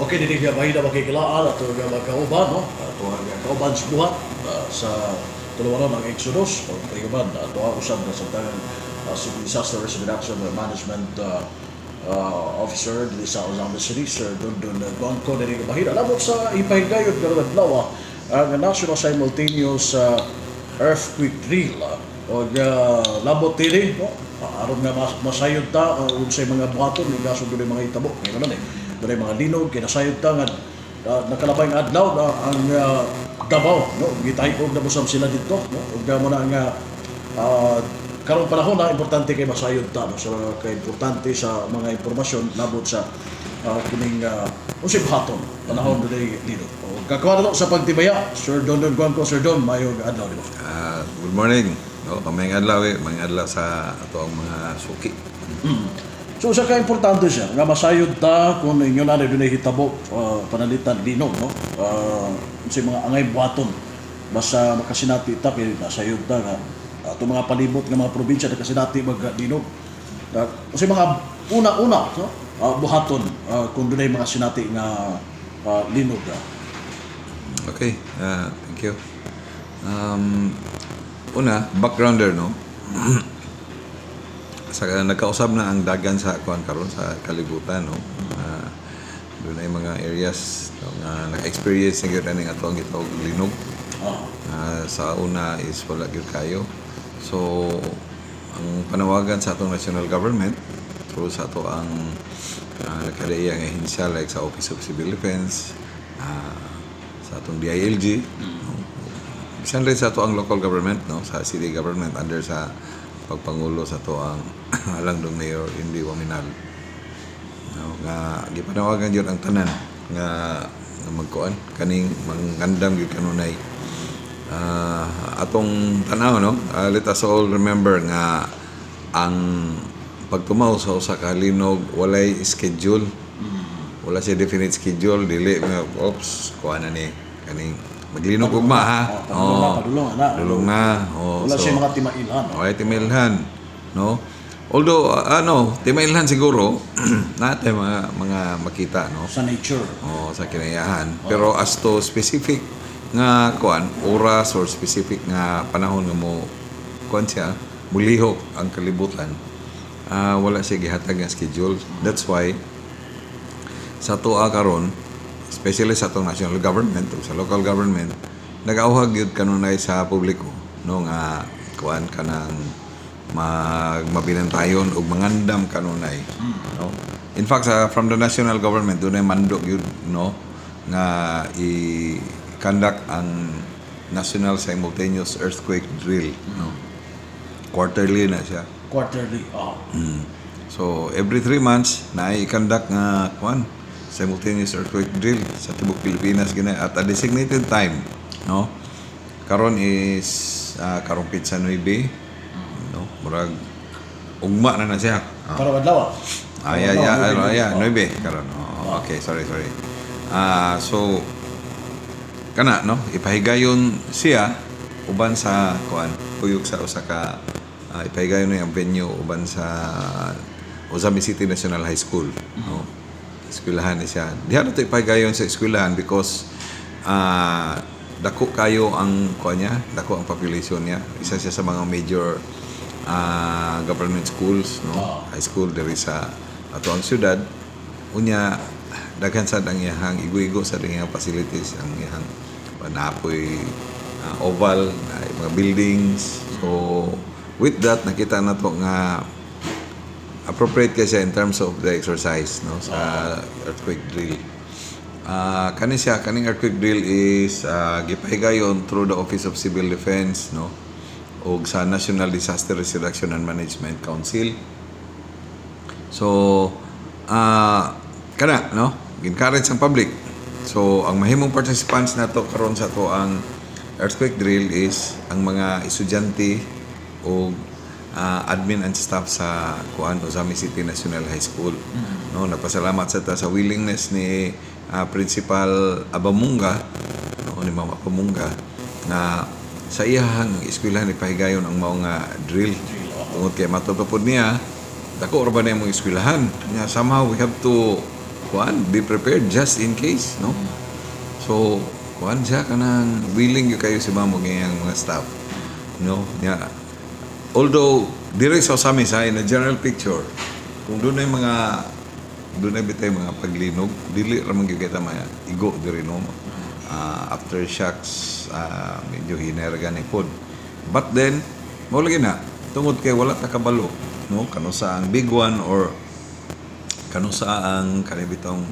Okay, diri nga mahina makikilaan ato nga magkauban, no? Ato ang kauban sa buhat sa tulumanon ang Exodus o kauban ato ang usab na sa tangan si Disaster Risk Reduction and Management Officer diri sa Ozamiz City, Sir Dondon Guangco, diri nga mahina. Labot sa ipahigayon karon adlaw ang National Simultaneous Earthquake Drill og labot diri, no? Aron nga masayod ta unsay mga buhaton ni kaso dunay mga hitabo ngayon na eh dunay mga linog kay nasayod ta nga nakalabay nga adlaw na ang Davao, no, gitay-og na busab sila didto, no, ug mo na nga karong panahon na importante kay masayod ta, no, sa kay importante sa mga impormasyon labot sa kining unsay buhaton panahon dunay linog. O kakuha na to sa pagtibaya, Sir Don Don Guangco. Sir Don, mayong adlaw nimo. Good morning. No, maayong adlaw eh, maayong adlaw sa ato ang mga suki. So usa ka importante siya nga masayod ta kung inyo na dunay hitabo panalitan linog, no, unsay mga angay buhaton basta makasinati ta kay nasayod ta nga ato mga palibot nga mga probinsya nakasinati mag linog. Unsay mga una-una, no, buhaton kung dunay mga sinati nga linog? Okay, thank you. Una, backgrounder, no. Sa nagkausab na ang dagan sa kuan karon sa kalibutan, no. Dunay mga areas, no, nga naka-experience na gyud aning ato ang gitawag linog. Sa una is wala gyud kayo. So ang panawagan sa atong national government through sa ato ang nagkadaiya nga ahensya like sa Office of Civil Defense, sa atong DILG, no? Bisan rin sa ato ang local government, no, sa city government under sa pagpangulo sa ato ang Halangdong Mayor Indy Oaminal. No, nga gipanawagan gyud ang tanan nga magkuan kaning mangandam gyud kanunay. Atong tanaw, no, let us all remember nga ang pagtumaw sa usa ka linog walay schedule, wala siya definite schedule. Dili nga oops, kuan na ni kaning maglinog ugma ha. Oh, padulong na, padulong na. Padulong na, oh. Wala So, siya mga timailhan, no? Okay, timailhan, no? Although, ano, timailhan siguro, natin mga makita, no? Sa nature. O, sa kinayahan. Pero as to specific nga kuan, oras or specific nga panahon nga mo kuan siya, mulihok ang kalibutan, wala siya gihatag nga schedule. That's why sa tuwa karon, especially sa atong national government o sa local government, nag-auhag gyud kanunay sa publiko, no, nga kuan kanang magmabinantayon og mangandam kanunay, no. In fact, sa from the national government dunay mando gyud, no, nga i-conduct ang National Simultaneous Earthquake Drill, no. Quarterly na siya. Quarterly. Oh. So every 3 months na i-conduct nga kuan simultaneous earthquake drill sa tibok Pilipinas gina at a designated time, no. Karon is karong petsa 9, no, murag ugma na na siya. Ah. Karong adlaw. Ah, yeah, ano, yeah, 9 karon. Oh, okay, sorry, sorry. So kana, no, ipahigayon siya uban sa kuan kuyog sa usa ka ipahigayon na ang venue uban sa Ozamiz City National High School, no. Eskwelahan ni siya. Diha na to ipahigayon sa eskwelahan because dako kayo ang kuan niya, dako ang population niya. Isa siya sa mga major government schools, no? High school diri sa ato ang syudad. Unya daghan sad ang iyahang igo-igo sa iyang facilities, ang iyahang napoy oval, na mga buildings. So with that, nakita na to nga appropriate kasi in terms of the exercise, no, sa earthquake drill. Kani siya, kaning earthquake drill is gipahigayon through the Office of Civil Defense, no, ug sa National Disaster Risk Reduction and Management Council. So kana, no, encourage ang public. So ang mahimong participants nato karon sa ato ang earthquake drill is ang mga estudyante o admin and staff sa kuan Ozamiz City National High School. No, nagpasalamat sa ta sa willingness ni Principal Abamunga, no, ni Mama Abamunga na sa iyahang eskwelahan ipahigayon ang mao nga drill. Tungod kay matod pa pod niya, dako ra ba na imong eskwelahan. Nya somehow we have to kuan, be prepared just in case, no? So kuan siya, kanang willing gyud kayo si mamo ngayang mga staff, no? Yeah. Although dire sa Ozamiz ha, in a general picture, kung doon ay bitay mga paglinog, dili ra man gyud kita maya igo diri, no? Aftershocks, medyo hinay ra gani pod. But then mao lagi na tungod kay wala ta kabalo, no, kanusa ang big one or kanusa ang kanibitong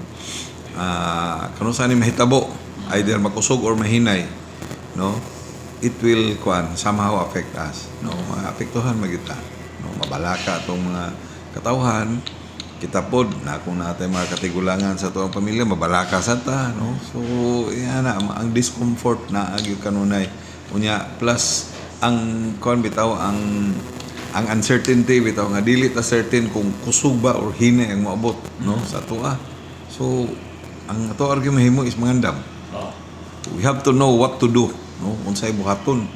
kanusa ni mahitabo, either makusog or mahinay, no, it will kuan somehow affect us, no? Maapektuhan magyud ta, no? Mabalaka atong mga katawhan, kita pod na kung natay mga katigulangan sa atuang pamilya, mabalaka sa ta, no? So yan na ang discomfort na gyud kanunay. Unya plus ang kuan bitaw, ang uncertainty bitaw nga dili ta certain kung kusog ba or hinay ang moabot, no, sa atoa. So ang ato argument mahimo is mangandam. We have to know what to do, no, unsay buhaton,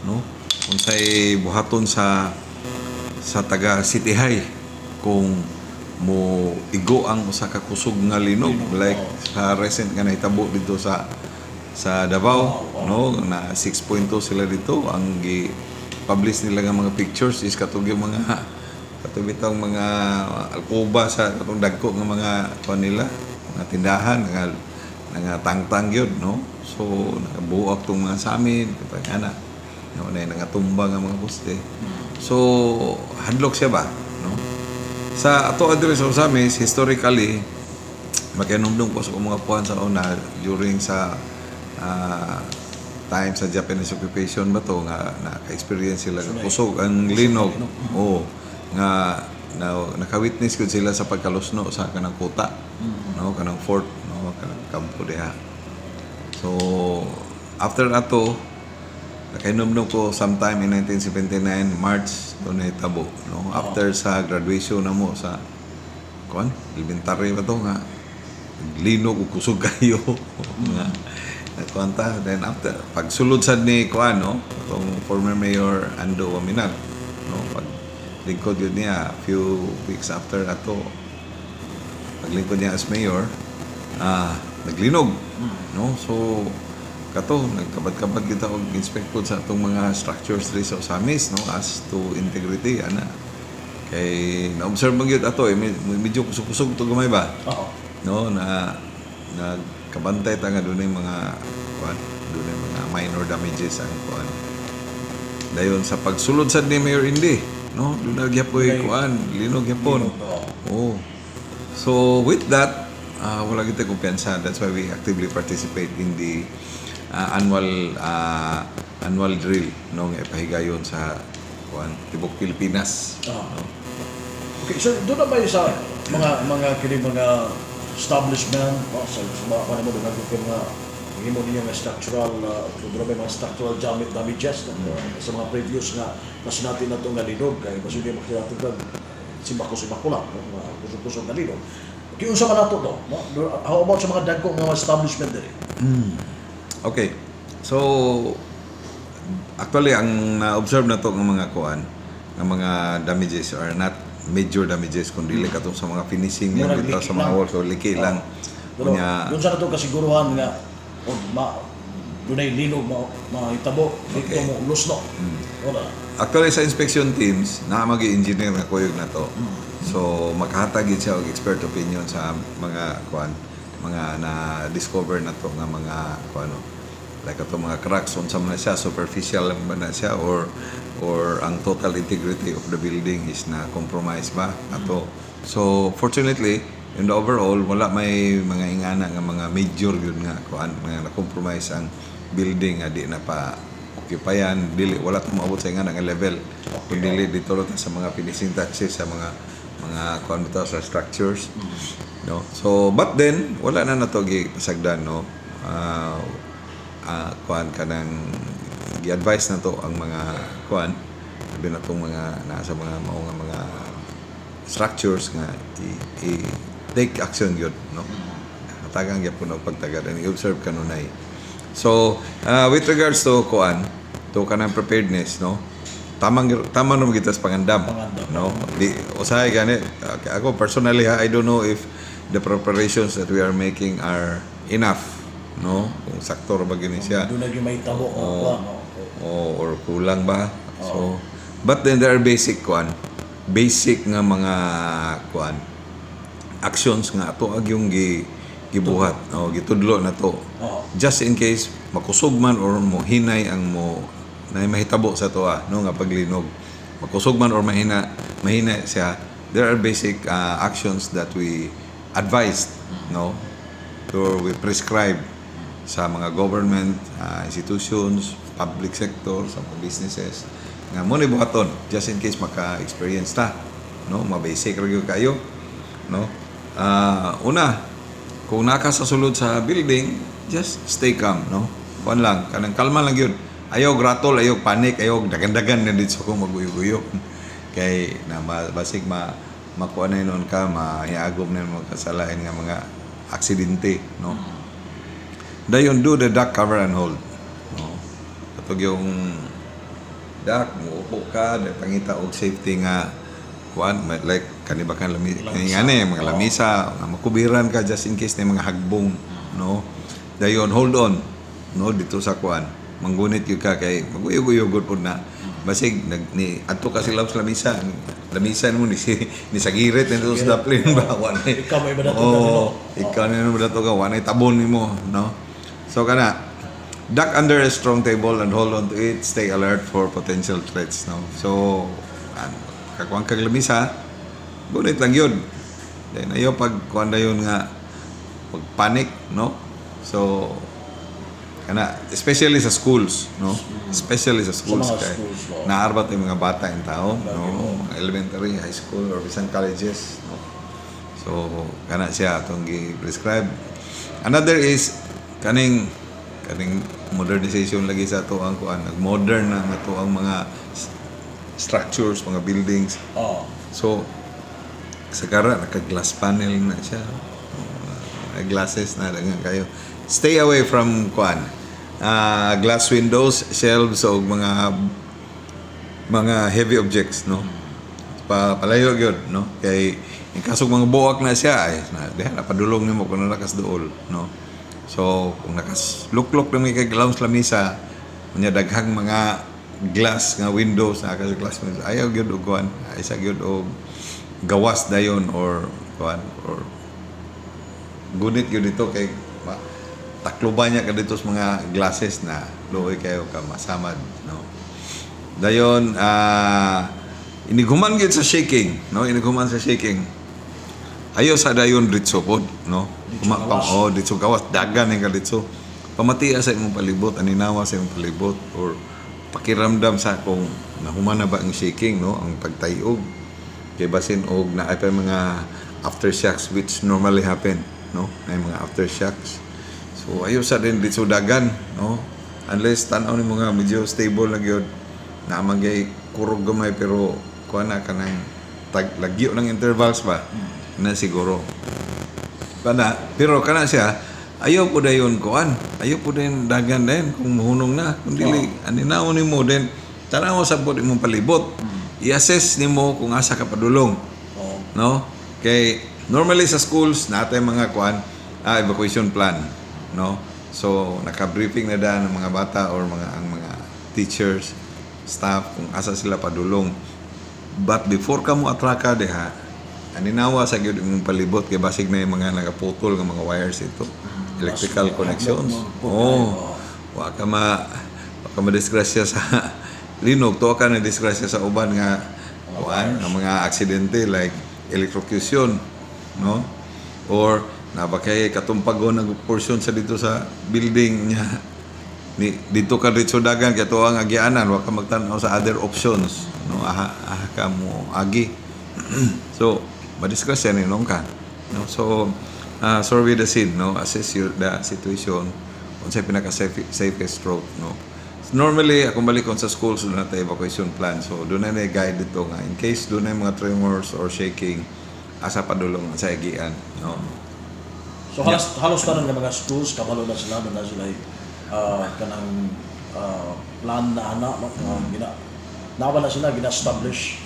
no, unsay buhaton sa taga City High kung mo igo ang usa ka kusog nga linog like sa recent nga nahitabo dito sa Davao, no, na 6.2 sila dito. Ang gi publish nila nga mga pictures is katong yung mga katong bitawng mga alkoba sa katong dagko nga mga kuan nila, mga tindahan nga nga tangtang gyud, no? So nakabuak tong mga samin katong ana, no, na nangatumba nga mga poste. So hadlok siya ba, no? Sa ato diri sa Ozamiz, historically, makinumdum ko sa mga puan sa una during sa time sa Japanese occupation ba to nga naka-experience sila nga kusog ang linog. Oo, nga na, naka-witness gud sila sa pagkalusno sa kanang kuta, no, kanang fort, no, kanang kampo diha. So after ato, nakahinumdum ko sometime in 1979 March to nahitabo, no, after sa graduation na mo sa kuan elementary ba to nga linog ug kusog kayo nga nagkuanta. Then after pagsulod sad ni kuan, no, atong former Mayor Ando Oaminal, no, pag lingkod yun niya few weeks after ato, paglingkod niya as mayor, naglinog, no? So kato nagkabad-kabad kita og inspect pod sa atong mga structures diri sa Ozamiz, no, as to integrity ana, kay na-observe man gyud ato eh, medyo kusog-kusog to gamay ba, no, na nagkabantay ta nga dunay mga kuan, dunay mga minor damages ang kuan. Dayon sa pagsulod sad ni Mayor Indy, no, dunay gyapoy kuan, linog gyapon. Linog, oo. Oh. So with that, wala kita kumpiyansa. That's why we actively participate in the annual drill, no, nga ipahigayon sa kuan tibok Pilipinas. Ah. Okay, so doon na ba yung sa mga kini mga establishment, no, sa mga kuan mo doon nagkukin mga himo ninyo nga structural doon na ba yung mga structural damages, no? Sa mga previous nga nasinati na itong nga linog kay mas hindi makita kag simbako-simbako lang, no? Mga kusog-kusog nga linog. Okay, unsa man nato to, no? How about sa mga dagko nga mga establishment diri? Okay. So actually ang na-observe na to ng mga kuan nga mga damages are not major damages kundi dili katong sa mga finishing lang Murag bitaw liki sa mga lang. walls o liki lang. Pero Unya doon sa nato kasiguruhan nga o ma dunay linog ma mahitabo dito mo lusno. Wala. Actually sa inspection teams, naa magi engineer nga kuyog na to. So makahatag gid siya og expert opinion sa mga kuan, mga na discover na to nga mga kuan, no? Like ato mga cracks, unsa man na siya, superficial lang ba na siya or ang total integrity of the building is na compromise ba ato. So fortunately, in the overall, wala may mga ingana nga mga major yun nga kuan nga na compromise ang building nga di na pa occupyan. Dili, wala ta moabot sa ingana nga level kun dili dito ra ta sa mga finishing touches sa mga kuan bitaw sa structures, no? So but then wala na nato gipasagdan, no? Kuan kanang gi-advise na to ang mga kuan, sabi na tong mga nasa mga mao nga mga structures nga i take action gyud, no? Hatagan gyapon og pagtagad and i-observe kanunay. So with regards to kuan, to kanang preparedness, no, tamang tama no kita sa pangandam. Pangandam. No, di usahay gani. Okay, ako personally ha, I don't know if the preparations that we are making are enough, no? Kung sakto ra ba gini siya. Duna gyud may tabo nga kuan, no? Oh, or kulang ba? So, but then there are basic kuan, basic nga mga kuan actions nga ato agyong gibuhat o gitudlo na to. Just in case makusog man or mohinay ang mo na mahitabo sa toa, no, nga paglinog. Makusog man or mahina siya, there are basic actions that we advised, no, or we prescribe sa mga government institutions, public sector, sa mga businesses nga mo ni buhaton just in case maka-experience ta, no? Ma-basic ra gyud kayo, no? Una, kung naka sa sulod sa building, just stay calm, no? Kuan lang, kanang kalma lang gyud. Ayaw rattle, ayaw panic, ayaw dagan-dagan na dito kung maguyog-guyog. Kay na basig ma makuha na yun ka, mahiagom na yun kasalain nga mga aksidente, no? Dayon, do the duck, cover and hold. No? Katong yung duck, muupo ka, dahil pangita og safety nga kuan, like kani ba kan lami kani nga ni, mga lamisa nga makubiran ka just in case na mga hagbong, no? Dayon, hold on, no, dito sa kuan, manggunit gyud ka kay maguyog-uyog pud na. Basig nag ni adto ka sila sa lamisa, lamisa mo ni si ni sa girit ni dito sa daplin ba, wa na. Ikaw may badato ka Oh, nimo. ikaw na mo badato ka, wa na tabon nimo, no? So kana, duck under a strong table and hold on to it. Stay alert for potential threats, no? So kakuan kag lamisa, gunit lang yun. Then ayo pag kuan na yun nga pag panic, no? So kana, especially sa schools, no? Especially sa schools. Sa mga kay schools, no? Naarbat yung mga bata in taon, no? Lagi mo. Mga elementary, high school or bisan colleges, no? So kana siya atong gi-prescribe. Another is kaning modernization lagi sa ato ang kuan, nag-modern na ang ato ang mga structures, mga buildings. So sa kara naka-glass panel na siya. Glasses na lang kayo. Stay away from kuan. Glass windows, shelves o mga heavy objects, no? Palayo gyud, no? Kay in kasog mga buak na siya ay na diha napadulong nimo kung nakas duol, no? So kung nakas luklok na may kay glass lamisa, unya daghang mga glass nga windows na ka glass windows, ayaw gyud og kuan, ay sa gyud og gawas dayon or kuan or gunit gyud dito kay takluban niya ka dito sa mga glasses na luoy kayo ka masamad, no? Dayon, inighuman gyud sa shaking, no? Inighuman sa shaking, ayo sa dayon ditso pod, no? Ditso gawas. Oh, ditso gawas, dagan ka ditso. Pamatia sa imong palibot, aninawa sa imong palibot or pakiramdam sa kung nahuman na ba ang shaking, no? Ang pagtayog kay basin og naay pa mga aftershocks, which normally happen, no? Naay mga aftershocks. So ayo sa din ditso dagan, no? Unless tan-aw nimo nga medyo stable na gyud na magay kurog gamay, pero kuan na kanang tag lagyo ng intervals ba na siguro kana. Pero kana siya, ayaw po dayon kuan, ayaw po dayon dagan din kung muhunong na. Kung dili, aninaw nimo din, tanaw sa pod imong palibot, i-assess nimo kung asa ka padulong, no? Kay normally sa schools natay mga kuan, evacuation plan, no? So naka-briefing na daan ang mga bata or mga ang mga teachers, staff, kung asa sila padulong. But before ka mo atraka diha, aninawa sa gyud imong palibot kay basig na yung mga nakaputol nga mga wires ito, electrical connections. Oh, wa ka madisgrasya sa linog, tuwa ka na disgrasya sa uban nga kuan, nga mga aksidente like electrocution, no? Or na ba kay katumpagon nag portion sa dito sa building niya ni dito ka dito dagan kay tuwa ang agianan, wa ka magtan-aw sa other options, no? Aha, aha ka mo agi, so madisgrasya ni ka, no? So survey the scene, no? Assess the situation, unsay pinaka safest route, no? Normally akong balikon sa schools, duna tay evacuation plan, so duna na guide dito nga in case duna mga tremors or shaking, asa padulong sa agian, no? So halos tanan nga mga schools kabalo na sila, na sila kanang plan na ana, no, nga gina nawa na sila gina-establish.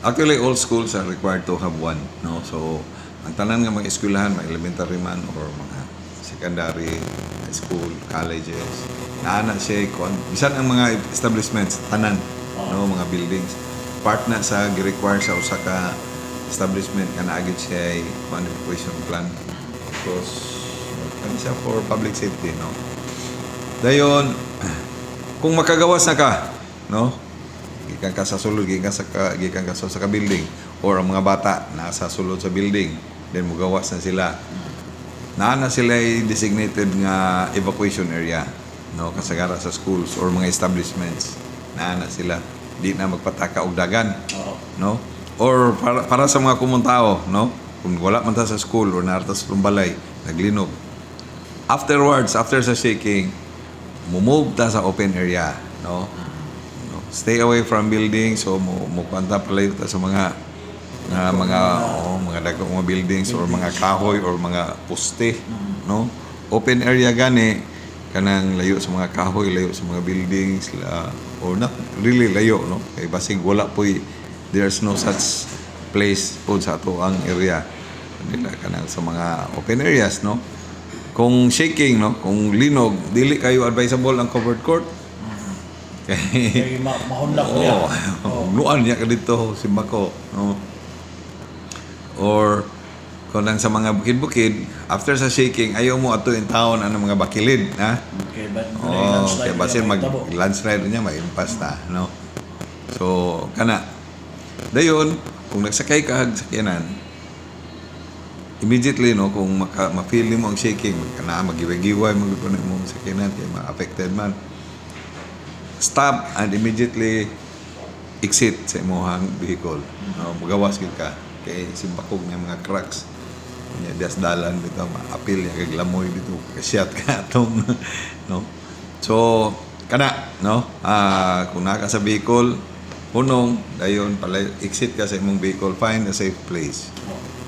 Actually, all schools are required to have one, no? So, Ang tanan nga mga eskwelahan, mga elementary man or mga secondary, high school, colleges, naa na siya kuan, bisan ang mga establishments, tanan, no, mga buildings, part na sa gi-require sa usa ka establishment nga naa gyud siya kuan, evacuation plan, because kani siya for public safety, no? Dayon, kung makagawas na ka, no, gikan ka sa sulod, gikan ka sa ka building or ang mga bata nasa sulod sa building, then mugawas na sila, naa na sila designated nga evacuation area, no? Kasagara sa schools or mga establishments, naa na sila, di na magpataka og dagan, no, or para sa mga komong tao, no, kung wala man ta sa school or naa ta sa balay, naglinog, afterwards, after sa shaking, move ta sa open area, no? Stay away from buildings. So mo kwanta palayo ta sa mga, oh, mga dagko mga buildings or mga kahoy or mga poste, no? Open area gani, kanang layo sa mga kahoy, layo sa mga buildings la, or not really layo, no, kay basig wala poy, there's no such place po sa ato ang area nila, kanang sa mga open areas, no? Kung shaking, no, kung linog, dili kayo advisable ang covered court kay Kay mahunlak niya. Oh, nuan niya ka dito simbako, no? Or kung lang sa mga bukid-bukid, after sa shaking, ayaw mo ato in town ang mga bakilid, ha? Okay, but Oh, landslide kaya basin niya, mag mahitabo. landslide niya, maimpas ta, no? So, kana. Dayon, kung nagsakay ka ag sakyanan, immediately, no, kung ma-feel nimo ang shaking, kana magiway-giway mo gyud imong sakyanan kay ma-affected man. Stop and immediately exit sa imong vehicle. No, mugawas gyud ka kay simbakog nga mga cracks. Nya dias dalan bitaw, maapil ya kag lamoy dito, kasyat ka atong, no. So kana, no, kung naa ka sa vehicle, hunong dayon, pala exit ka sa imong vehicle, find a safe place,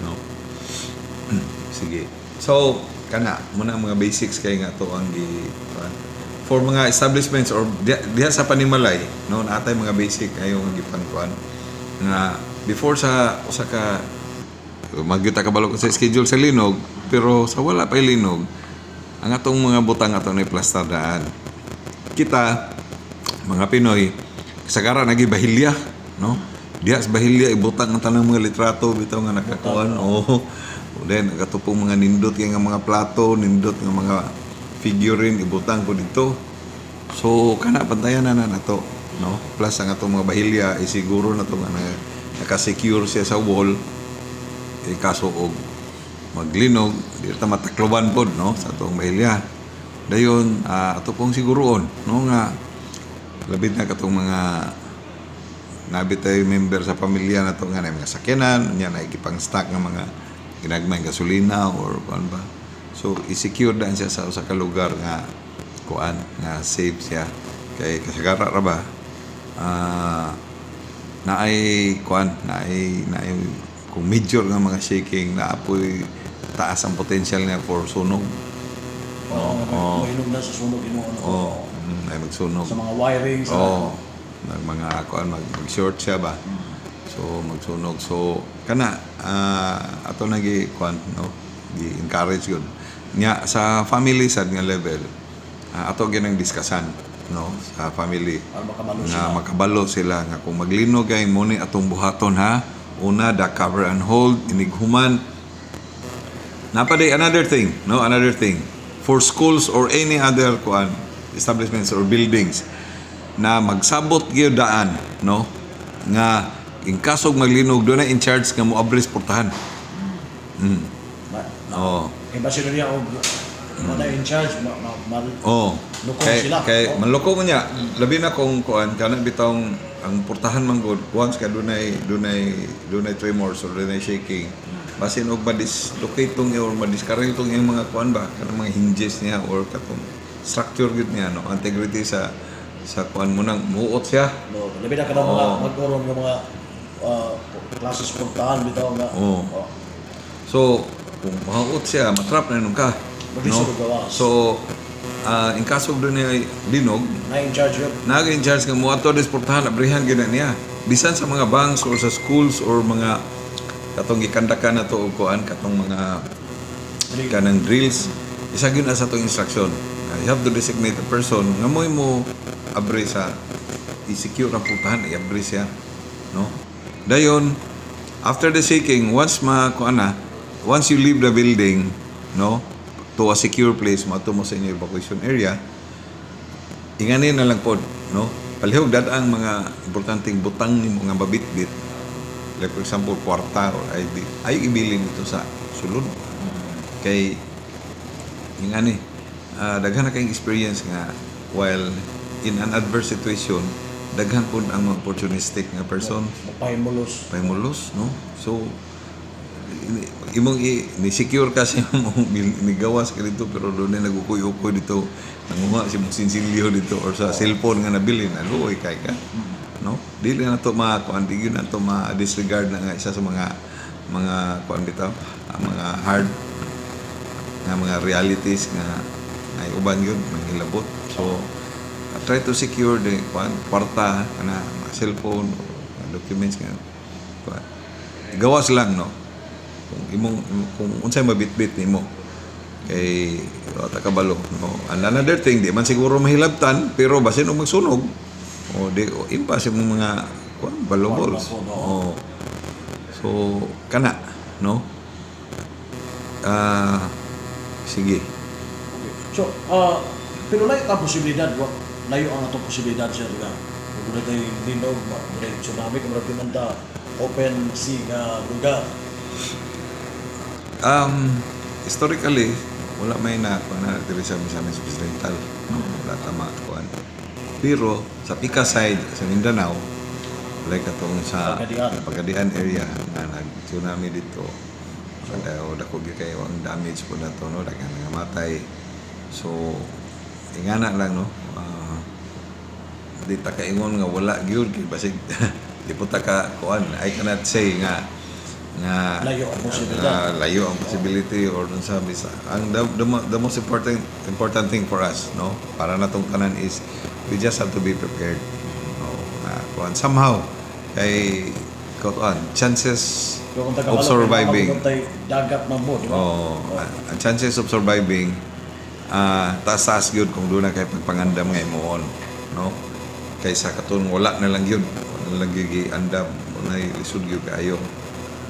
no? Sige. So kana muna ang mga basics kay nga to ang gi kuan. For mga establishments or diha sa panimalay, no, naa tay mga basic ayo nga gipankuan nga before sa usa ka magyuta kabalo ko sa schedule sa linog, pero sa wala pa linog, ang atong mga butang ato na plastar daan. Kita mga Pinoy, kasagara nagi bahilya, no? Diha sa bahilya ibutang ang tanang mga litrato bitaw nga nakakuan. Oh, then katupong mga nindot kay nga mga plato, nindot nga mga figurine, ibutang ko dito. So kana, pantayan na na nato, no? Plus ang atong mga bahilya isiguro na to nga naka-secure siya sa wall eh, kaso og maglinog, di ta matakloban pod, no, sa atong bahilya. Dayon, ato pong siguroon, no, nga labit na katong mga nabit tayo member sa pamilya na to nga na mga sakyanan nya na ikipang stock ng mga ginagmay gasolina or kuan ba. So i-secure daan siya sa usa ka lugar nga kuan, nga safe siya, kay kasagara ra ba, naay kuan, naay kung major nga mga shaking na apoy, taas ang potential niya for sunog. Oo, oh, na sa sunog inuon. Oh, ay magsunog. Sa mga wiring sa Oo. Nag mga kuan, mag short siya ba. So magsunog. So kana, ato nagi kuan, no, gi encourage gud. Nya sa family sad nga level, ato ginang diskasan, no, sa family Para makabalo nga sila. Makabalo sila nga kung maglinog ay mo ni atong buhaton, ha. Una, da cover and hold inighuman. Napaday another thing, no, another thing for schools or any other kuan, establishments or buildings na magsabot gyud daan, no, nga in kaso maglinog, doon na in charge nga mo abris portahan. Oh. Kay basi niya og wala in charge, Oh. lukong Kay, sila. kay manloko mo niya. Labi na kung kuan kana bitong ang portahan man gud, once ka dunay tremors or dunay shaking. Basin og ma-dislocate tong or madiskaril tong iyang mga kuan ba, kanang mga hinges niya or katong structure gyud niya, no, integrity sa kuan mo nang muot siya. No, labi na kanang mga mag-uron nga mga classes portahan bitaw nga. Oo. Oh. So, kung mahuot siya, matrap na nung ka. Maglisod og gawas. So, in kaso dunay linog, Na in charge yun. Nag in charge nga moadto des portahan, abrihan gyud na niya. Bisan sa mga banks or sa schools or mga Katong gikandaka na to og kuan, katong mga kanang drills, isa gyud na sa atong instruction. You have to designate a person nga mo'y mo abre sa i-secure ang pultahan, i-abre siya, no? Dayon, after the shaking, once ma kuan na, once you leave the building, no, to a secure place, moadto mo sa inyo evacuation area, ingani na lang pod, no? Palihog dad ang mga importanteng butang nimo nga mabitbit, like for example kwarta or ID, ay ibilin ito sa sulod kay ingani, daghan na kayong experience nga while in an adverse situation, daghan pud ang mga opportunistic nga person. Mapahimulos. Pahimulos, no? So imong ni secure ka sa imong nigawas ka dito, pero doon na nagukuy-ukoy dito, nanguha si mong sinsilyo dito or sa cellphone nga nabilin, aluoy kay ka, no? Dili na to ma kuan, di gyud na to ma-disregard na nga isa sa mga kuan bitaw, ang mga hard nga mga realities nga ay uban yun manghilabot. So try to secure the kuan, kwarta kana, mga cellphone or mga documents nga kuan. Gawas lang, no, kung imong kung unsay mabitbit nimo kay wa ta kabalo, no? And another thing, di man siguro mahilabtan, pero basin og magsunog o di o impas imong mga kuan, valuables. Kwarta po, no? Oh, so kana, no? Ah, sige. Okay. So, pero layo ta posibilidad, wa layo ang atong posibilidad siya nga. Kung doon tayo linog, doon tsunami, kung doon man ta open sea nga lugar. Historically, wala may na kuan na diri sa Misamis Occidental, no? Wala ta makuan. Pero sa Pika side sa Mindanao, like atong sa Pagadian. Pagadian area nga nag-tsunami dito. Kaya dako gyud kayo ang damage po na to, no? Daghan nga matay. So ingana lang, no? Di ta kaingon nga wala gyud kay basig di po ta ka kuan, I cannot say nga nga Layo ang posibilidad. Nga layo ang possibility or dun sa bisa ang the most important important thing for us, no, para natong tanan is we just have to be prepared, no? Kuan somehow kay kuan chances Pero kung of taga surviving. Kung dagat man mo, di ba? Oh, ang chances of surviving taas-taas gyud kung doon na kay pagpangandam nga imuon, no? Kaysa katong wala na lang gyud, wala na lang gyud giandam, wala lisod gyud kaayo,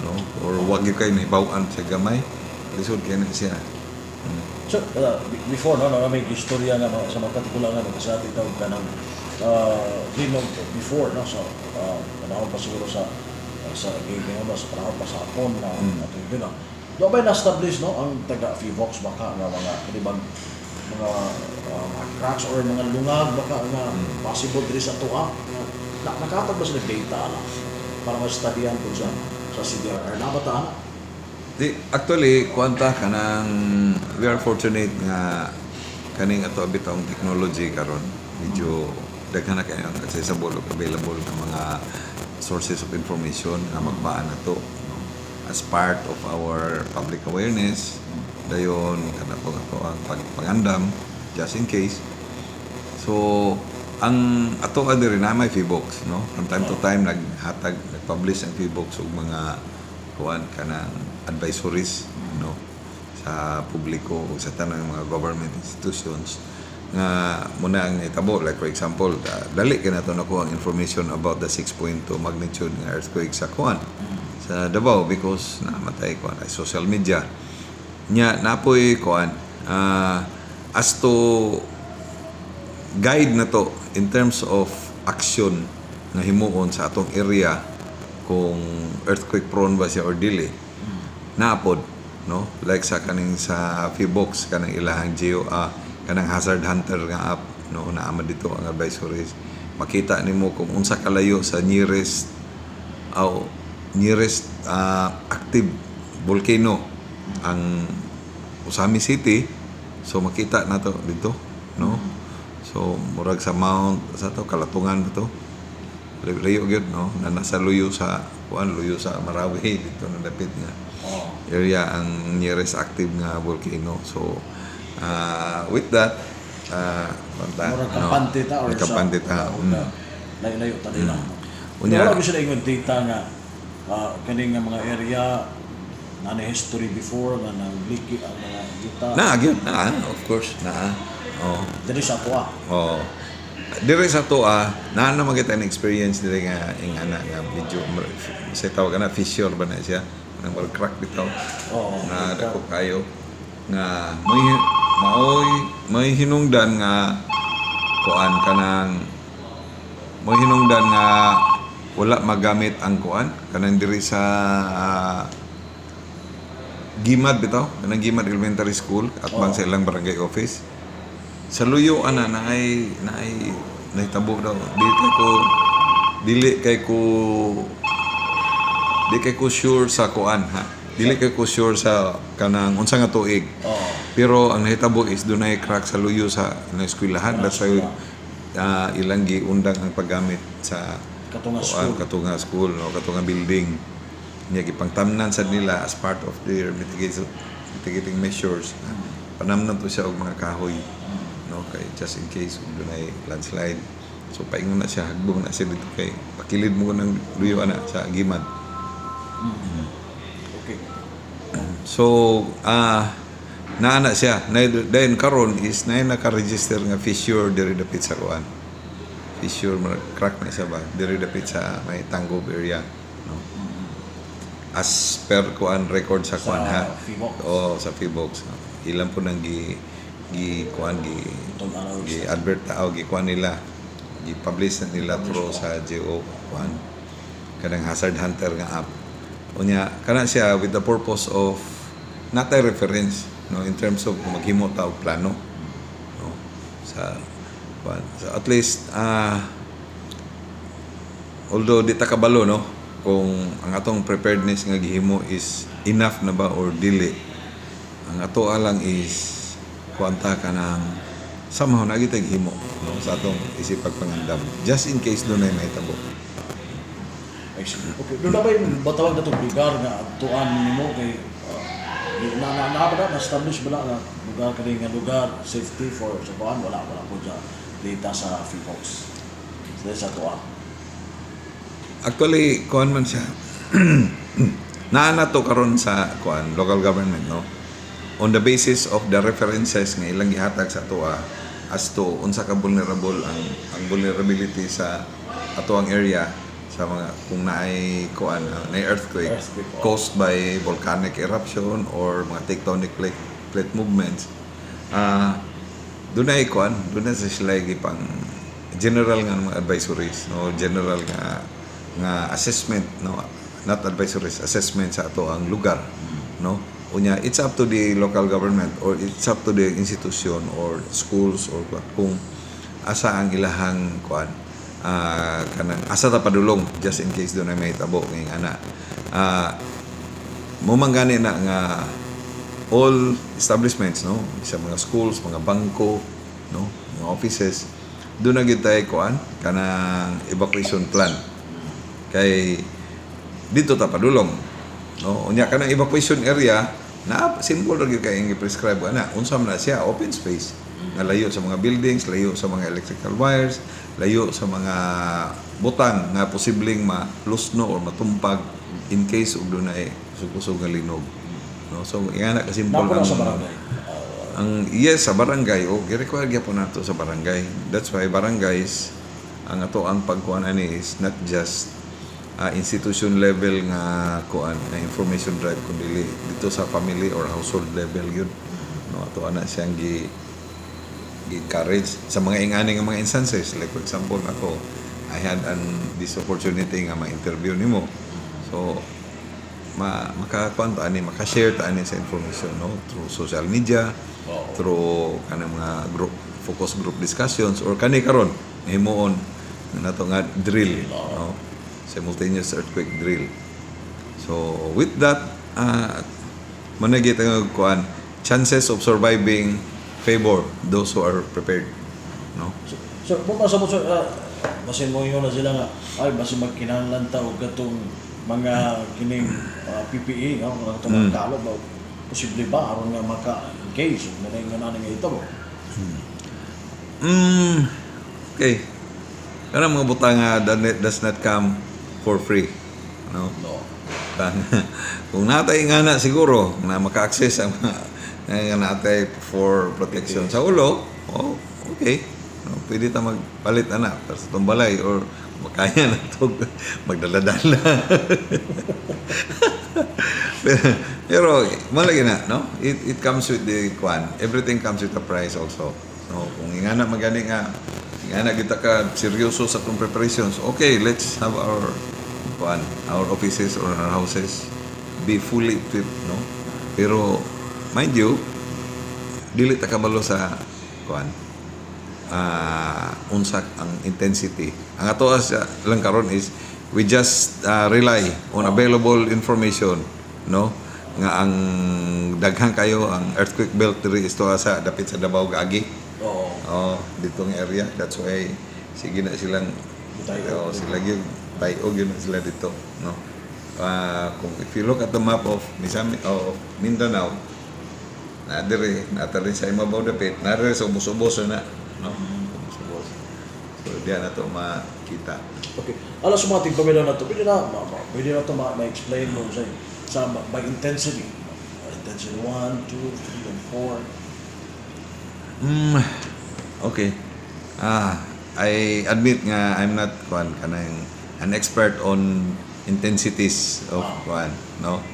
no? Or wag gyud kay nahibaw-an sa gamay, lisod kay na siya. So, before, no, no, may istorya nga mga, sa mga katigulangan, no, kasi atin tawag ka ng linog before, no, so, panahon pa siguro sa giging ba, sa panahon pa sa Hapon na ato yun na. Doon ba na-establish, no, ang taga Phivolcs baka nga mga kanibang mga cracks or mga lungag baka nga possible diri sa tuwa nga na, nakatag ba sila data na para ma-studyan po sa CDRR na ba ta ana? Di, actually, kuanta kanang we are fortunate nga kaning ato bitawng technology karon medyo daghan na kayo ang accessible ug available nga mga sources of information nga magbaan na to, no? As part of our public awareness, dayon kana po ato ang pagpangandam just in case. So ang ato diri na may Phivolcs, no? From time to time naghatag, nagpublish ang Phivolcs og mga kuan kanang advisories, no, sa publiko ug sa tanang mga government institutions nga muna ang nahitabo. Like for example, dali kay nato nakuha ang information about the 6.2 magnitude nga earthquake sa kuan, sa Davao, because namatay kuan ay social media nya napoy kuan, as to guide na to in terms of action nga himuon sa atong area kung earthquake prone ba siya or dili, naapod, no? Like sa kaning sa Phivolcs, kanang ilahang geo kanang Hazard Hunter nga app, no, naama dito ang advisories. Makita nimo kung unsa kalayo sa nearest aw nearest active volcano ang Ozamiz City. So makita nato dito, no? So murag sa Mount sa to Kalatungan ba to, layo gyud, no, na nasa luyo sa kuan, luyo sa Marawi dito na dapit nga area ang nearest active nga volcano. So with that Murag kampante ta or kampante ta. Layo-layo ta nila. Unya- Wala ko sila ingon data nga Kaning nga mga area na na history before nga nang leaky ang mga yuta? Na gyud na, of course na. Oh. Diri sa atoa. Oh. Dire sa atoa, naa na man kita experience dire nga ing ana nga medyo sa tawag na fissure ba na siya, nang murag crack bitaw. Na dako kayo nga may maoy may hinungdan nga kuan, kanang may hinungdan nga wala magamit ang kuan kanang diri sa Gimad bitaw, kanang Gimad Elementary School at bang sa ilang barangay office sa luyo ana naay naay nahitabo daw. Di kay ko dili kay ko sure sa kuan ha, dili kay ko sure sa kanang unsa nga tuig, pero ang nahitabo is dunay crack sa luyo sa na eskwelahan. That's why ilang giundang ang paggamit sa Kato nga kuan, school. Kato nga school, no, kato nga building niya. Gipangtamnan sad nila as part of their mitigating measures. Panamnan to siya og mga kahoy, no, kay just in case kung dunay landslide. So paingon na siya, hagbong na siya dito kay pakilid mo ng luyo ana sa Gimad. So naa na siya. Na then karon is na naka-register nga fissure diri dapit sa kuan. Fissure, murag crack na siya ba diri dapit sa may Tanggob area, no? As per kuan, record sa kuan Sa ha. Phivolcs. Oh, sa Phivolcs. Ilan po nang gi gi kuan gi Itong araw. Gi advert o gi kuan nila, gi publish na nila through sa GO kuan, kanang Hazard Hunter nga app. Unya kana siya with the purpose of not a reference, no, in terms of kung maghimo ta og plano, no, sa kuan. So at least although di ta kabalo, no, kung ang atong preparedness nga gihimo is enough na ba or dili, ang ato lang is kuan ta, kanang somehow na kita gihimo, no, sa atong isip pagpangandam just in case dunay mahitabo. Okay, doon na ba yung batawag na itong lugar nga adtuan nimo kay na na na ba na establish ba na nga lugar kani nga lugar safety for sa kuan? Wala po dyan data sa Phivolcs sa tuan? Actually, kuan man siya. Naa na to karon sa kuan, local government, no, on the basis of the references nga ilang gihatag sa atoa as to unsa ka vulnerable ang vulnerability sa atoang area sa mga kung naay kuan, naay earthquake, Earthquake, oh. caused by volcanic eruption or mga tectonic plate movements. Dunay kuan, dunay sa sila gipang general nga mga advisories, no, general nga nga assessment, no, not advisories, assessment sa ato ang lugar, no. Unya it's up to the local government or it's up to the institution or schools or what kung asa ang ilahang kuan, kanang asa ta padulong just in case dunay mahitabo ngayong ana. Mo man gani na nga all establishments, no, sa mga schools, mga bangko, no, mga offices, doon na gyud tayo kuan, kanang evacuation plan kay dito ta padulong, no. Unya kanang evacuation area na simple ra gyud kay ang gi-prescribe ana. Unsa man na siya? Open space nga layo sa mga buildings, layo sa mga electrical wires, layo sa mga butang nga posibleng malusno or matumpag in case og dunay kusog nga linog, no. So ingana ka simple. Napo na ang sa barangay. Ang yes, sa barangay, o gi-require gyapon nato sa barangay. That's why barangays, ang ato ang pagkuan ani is not just institution level nga kuan na information drive kundi dito sa family or household level yun, no. Ato ana siyang gi encourage sa mga ingani nga mga instances. Like for example, ako, I had an this opportunity nga ma-interview nimo, so makakuan ta ani, maka-share ta ani sa information, no, through social media, through kanang mga group focus group discussions or kani karon himuon nato nga drill, no, simultaneous earthquake drill. So with that, managit ang kuan, chances of surviving favor those who are prepared, no. So, mo ba sa mo, sir, basin mo yun na sila nga, ay, basin magkinahanglan ta og katong mga kining PPE, no? Mga katong mga kalo ba, posible ba aron nga maka in case na nga nga ito mo? Okay. Kanang mga butang nga does not come for free, no? No. Butang. Kung natay nga na siguro na maka-access ang mga nga natay for protection sa ulo, oh, okay. No, pwede ta magpalit ana para sa atong balay or makaya na to magdala-dala. Pero malagi na, no? It comes with the kwan. Everything comes with a price also. No, kung ingana magani nga ingana kita ka seryoso sa atong preparations, okay, let's have our kwan, our offices or our houses be fully equipped, no? Pero mind you, dili ta kabalo sa kwan unsa ang intensity. Ang ato sa lang karon is we just rely on available information, no? Nga ang daghan kayo ang earthquake belt diri is tuwa sa dapit sa Davao gaagi. Oh, ditong area. That's why sige na silang Tayo. Oh, sila gyud tayo gyud na sila dito, no? Kung if you look at the map of Misamis, of Mindanao, na diri, nata rin sa imabaw dapit, na diri sa ubos-ubos na, no? Ubos-ubos. So diyan na to makita. Okay. Alas sa mga tigpaminaw na to, pwede na to ma-explain mo sa by intensity. Intensity 1, 2, 3, and 4. Okay. I admit nga I'm not kwan kanang an expert on intensities of kwan, no?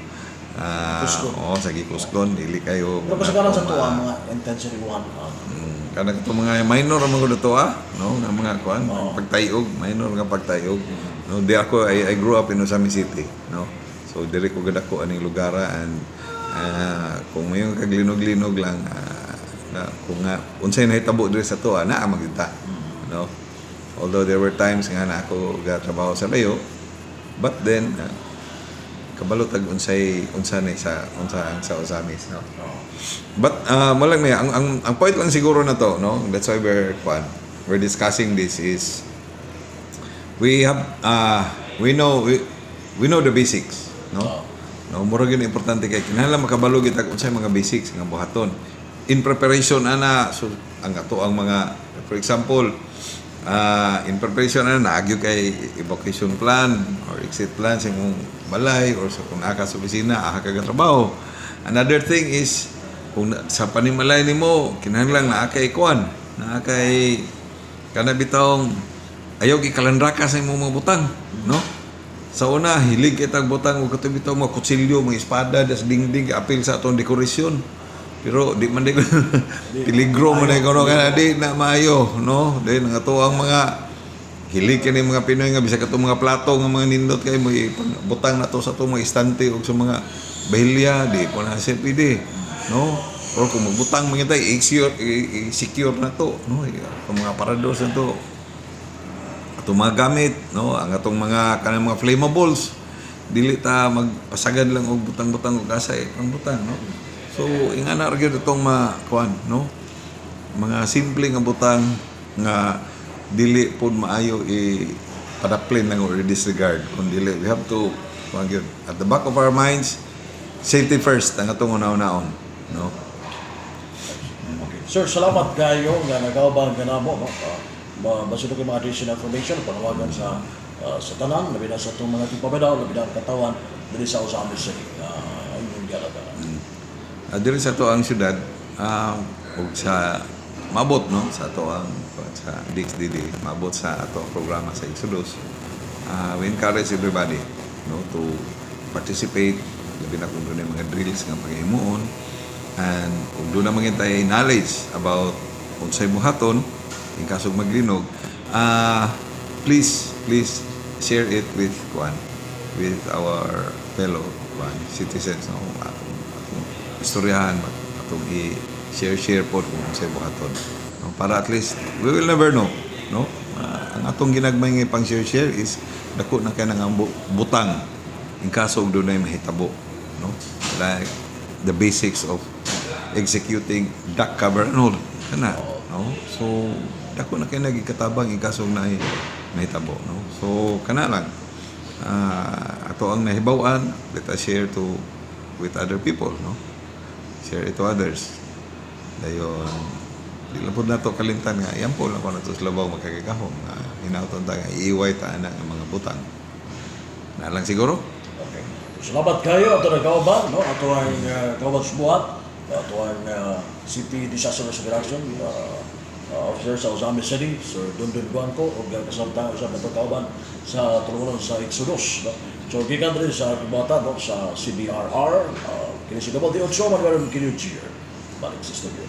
Kusgon. Oh, sa gikusgon dili kayo. Pero kasagaran sa tuwa, mga intensity 1. Kanang itong mga minor ang mga to no, nga mga kwan, pagtayog, minor nga pagtayog. No, di ako I grew up in Ozamiz City, no. So diri ko gadako aning lugar and kung mayon kaglinog-linog lang na kung nga unsay nahitabo diri sa tuwa naa magita, no. Although there were times nga na ako gatrabaho sa layo, but then kabalo tag unsay unsa ni sa unsa ang sa Ozamiz, no. But mo lang niya, ang point lang siguro na to, no? That's why we're discussing this is we have we know the basics, no? No, mura gyud importante kay kinahanglan makabalo gyud tag unsay mga basics nga buhaton. In preparation ana, so ang ato ang mga, for example, in preparation ana naagyo kay evacuation plan or exit plan sa imong balay or sa kung naa ka sa opisina, aha ka trabaho. Another thing is kung sa panimalay nimo kinahanglan naa kay kuan, naa kay kana bitawng ayaw gikalandraka sa imong mga butang, no? Sa una, hilig kitag butang og kato bitaw mga kutsilyo, mga espada das dingding apil sa atong dekorasyon. Pero di man di peligro mo na kuno kana di na maayo, no? Di nga ato ang mga hilig kini mga Pinoy nga bisag katong mga plato nga mga nindot kay mo butang na to sa atong mga istante og sa mga bahilya, di po na siya pwede, no? Or kung magbutang mga tay, i-secure na to, no? Ang mga parador sa to atong mga gamit, no, ang atong mga kanang mga flammables, dili ta magpasagad lang og butang-butang og kasay ang butang, no? So ingana ra gyud atong ma kuan, no, mga simple nga butang nga dili pod maayo i padaplin lang or disregard kun dili we have to kuan gyud at the back of our minds, safety first ang atong una-unaon, no? Okay. Sir, salamat kayo nga nagauban ka namo, no? Basin kay mga additional information panawagan sa tanan, labi na sa atong mga tigpaminaw, labi na ang katawan diri sa Ozamiz City. Inyong gialagaran. Diri sa ato ang syudad ug sa maabot, no, sa ato ang sa DXDD, maabot sa ato ang programa sa Exodus, we encourage everybody, no, to participate, labi na kung doon mga drills nga paghimuon and kung doon na mga tay knowledge about unsay buhaton in kaso maglinog, please, please share it with kuan, with our fellow kuan citizens, no, atong istoryahan, atong i-share share po kung unsay buhaton, no, para at least we will never know, no? Ang atong ginagmay nga pang share share is dako na kay nga butang in kaso og dunay mahitabo, no, like the basics of executing duck, cover and hold kana, no? So dako na kay nagikatabang in kaso og naay mahitabo, no? So kana lang, ato ang nahibaw-an, let us share to with other people, no, share it to others. Dayon di lang pod nato kalimtan nga yan po lang ko nato sa labaw magkagagahom nga hinauton ta nga iiway ta ana ang mga butang na lang siguro. Okay. Salamat kayo ato na kauban, no? Ato ang kauban sa buhat, ato ang City Disaster Risk Reduction Officer sa Ozamiz City, Sir Dundun Guanco, ug kasamtang usab ato kauban sa tulunan sa Exodus, no? So gikan diri sa buhatan, no, sa CDRR, kini si Double D 8 Manuel Kinujier. Balik sa studio.